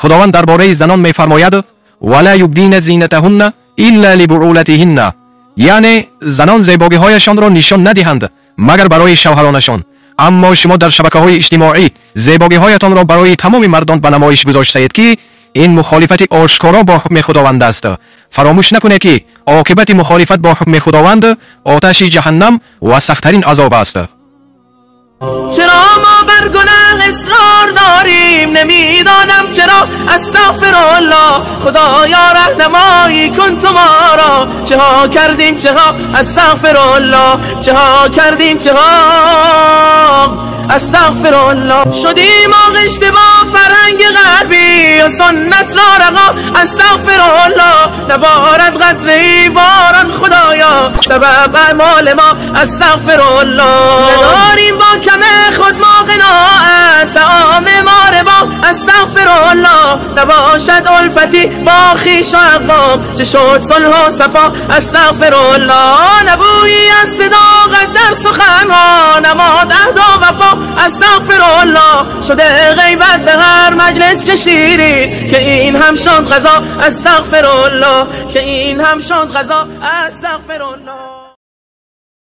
Худованд дар бораи занон мефармояд: ولا یبدین زینتهن الا لبعولتهن، яъне занон зебогиҳояшонро нишон надиҳанд магар барои шавҳаронашон. Аммо шумо дар шабакаҳои иҷтимоӣ зебогиҳоятонро барои тамоми мардон ба намоиш гузоштаед, ки ин мухолифати ошкоро бо ҳукми Худованд аст. Фаромӯш накунед, ки оқибати мухолифат бо ҳукми Худованд оташи ҷаҳаннам ва сахттарин азоб аст. Чаро мо бар гуноҳ исрор дорем? Намедонам чаро. Астағфируллоҳ, Худоё, раҳнамоӣ кун ту моро. Чаҳо кардем, чаҳо? Астағфируллоҳ, чаҳо кардем, чаҳо? Астағфируллоҳ. Шудем оғишта бо фарҳанги ғарбӣ ва суннат ро рақо. Астағфируллоҳ, наборад қатраи борон, Худоё, сабаб аъмоли мо. Астағфируллоҳ, надорем бо кам худ мо қиноат, таоми мо рибо. Астағфируллоҳ, набошад улфати бо хеш ва ақвом, чӣ шуд сулҳу сафо. Астағфируллоҳ, набӯйӣ аз садоқат дар суханҳо, намод аҳду вафо. Астағфируллоҳ, шуда ғайбат ба ҳар маҷлис чӣ ширин, ки ин ҳам шуд ғазо. Астағфируллоҳ, ки ин ҳам шуд ғазо. Астағфируллоҳ.